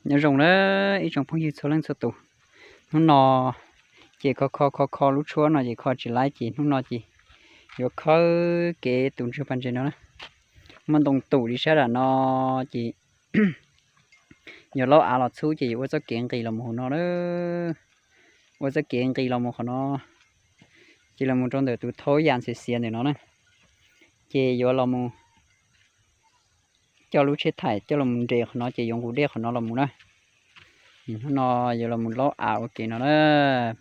Nyob zoo na ib tsoom phooj ywg txhua leej txhua tus. Hnub no ces kho kho kho kho lub tshuab no ces kho tsis laib ces hnub no ces yuav khawb kev tus ntsuag pas ntses no na. Muaj ntoo tum li sab nram no ces yuav laub av los txhub ces yuav ua txoj kev nqis los mus hauv no na. Ua txoj kev nqis los mus qhov no, ces los mus rau ntawm tus thaub yam xiav xiav ntawm no na. Ces yuav los mus coj lub tsheb thaim coj los mus nres qhov no ces yuav nqus dej qhov no los mus na. Hnub no yuav los mus laub av ua ke no na.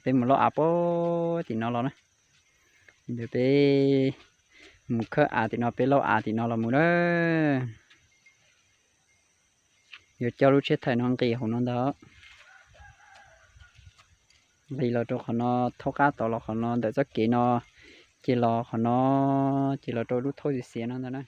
Peb mus laub av puag tim no los na. Ntawd peb mus khawb av tim no, peb laub av tim no los mus na. Yuav coj lub tsheb thaim no nqis hauv no ntag. Nqis los rau qhov no, thaub qab tod los qhov no, ntawm txoj kev no, ces los qhov no, ces los rau lub thaub xiav xiav no ntag na.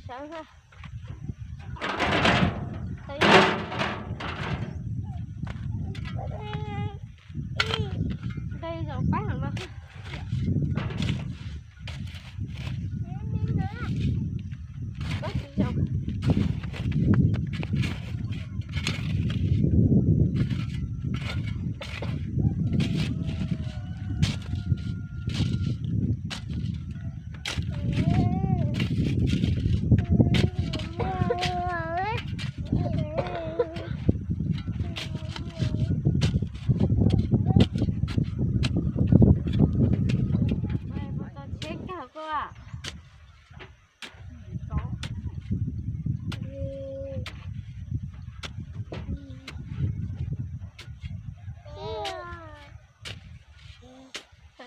Sawv ha. Nqe zaum pab hauv no. Pab tsis zaum.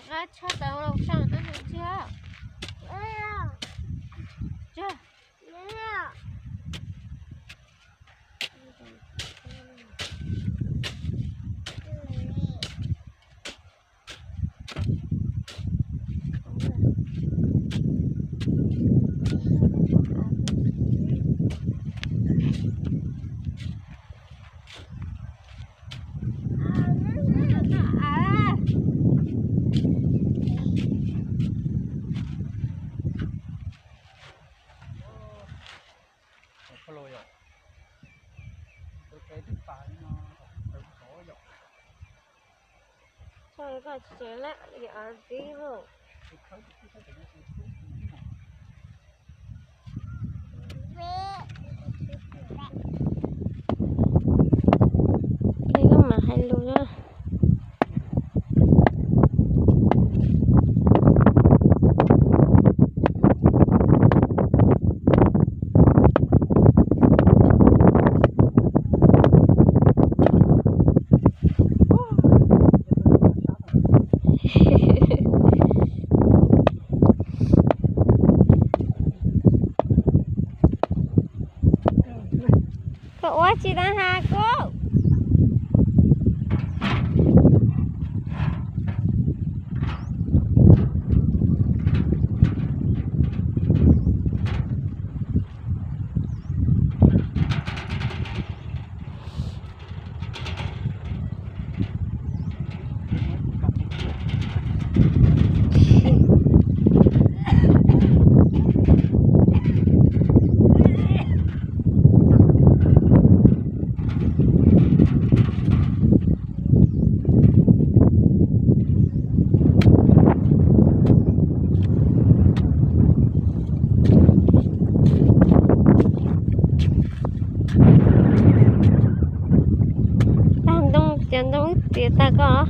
Rov qab tshaj tawm los saum tab sis tsis. Tsis. Peb koj mam hais lus na. Koj ua tsi tas has kuv? Tag ntoo, cov ntoo wb txiav tag koj.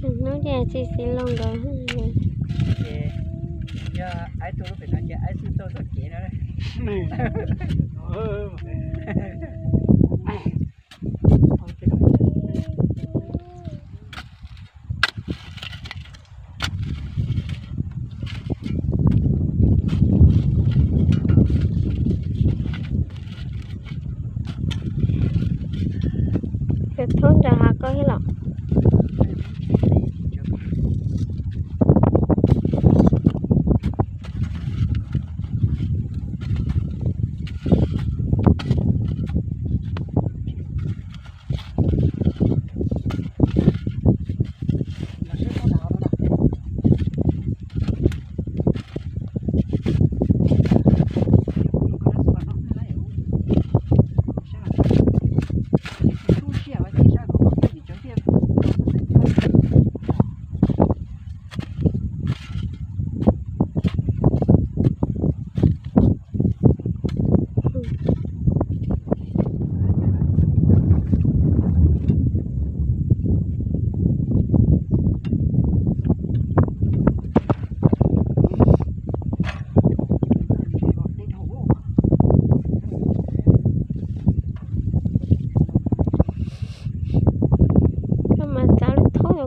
Hnub ces tsis xis loo nkawd. Ces yog aib tu lub pem no ces aib xwb tau txoj kev no.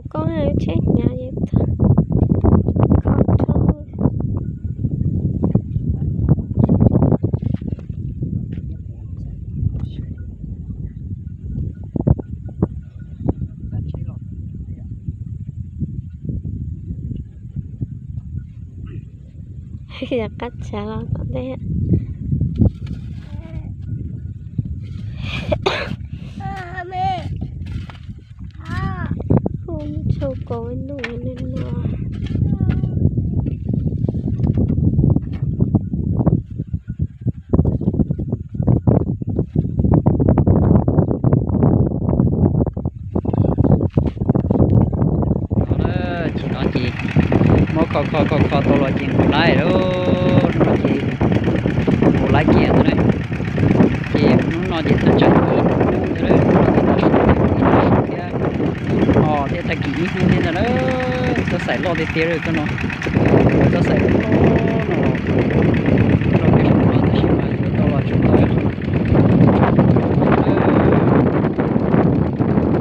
Koj tsheb hnyav es kho rau. Yog qab tshav los tom ntej. Hu tshau kaus ntuj li no. Ces no ces muab kho kho kho kho tau los ces nqus laib lawm, hnub no ces nqus laib kiag ntawd na. Ces hnub no ces thaj tsam yuav kub ntawd, hnub no ces tav su thiab, o thiab tag kis ib hnub thiab ntag na. Txoj xaim loj tiag tiag li txoj no, txoj xaim loj no los rau peb saum no tab sis mas yuav tau los tsis tau.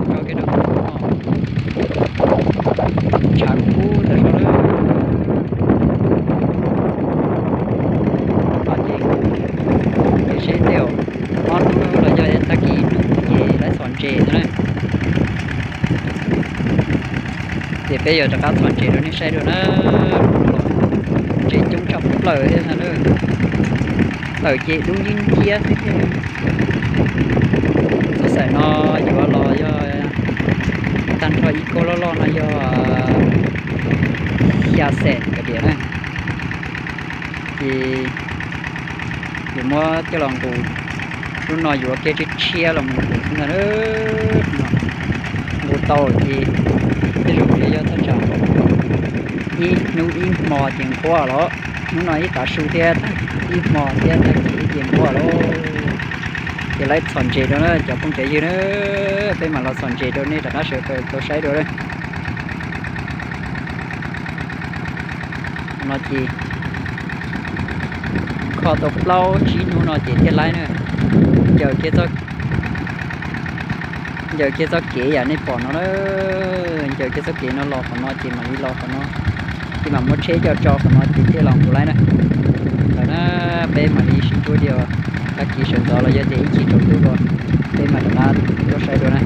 Tso kiag rau hauv no, tshav kub tag zog lawm. No ces, ces seb tej zaum ob hnub los yog tag kis ib hnub ces lawv txhom ntses ntag na. Ces peb yuav rov qab txhom ntses rau nej saib dua na. Ntses coob tshaj plaws thiab na. Tawm ces dub nciab nciab xwb thiab. Txoj xaim no yuav los yog tag nrho ib kauj loj loj no yog xya xees kaum diam na. Ces yuav muab coj los nqus, hnub no yuav kiag tshiab tshiab los mus nqus xwb ntag na. Nqus tau ces tej zaum yuav yog thaj tsam ib hnub ib hmo ces nquab los. Hnub no ib tav su thiab, ib hmo thiab tag kis ces nquab los. Ces lawv txhom ntses rau na cov phooj cov ywg na, peb mam los txhom ntses rau nej rov qab sawv daws tau saib dua na. No ces kho tau plaub tsib hnub no ces thiaj laib na. Ncaws kiag txoj, ncaws kiag txoj kev yam nej pom no na. Ncaws kiag txoj kev no los qhov no ces mam li los qhov no, ces mam muab tsheb coj tso qhov no ces thiaj los nqus laib na. Lawm na, peb mam li sib ntsib dua tag kis sawv ntxov los yog tias ib chim tsaus ntuj dua, peb mam rov qab tuaj saib dua na.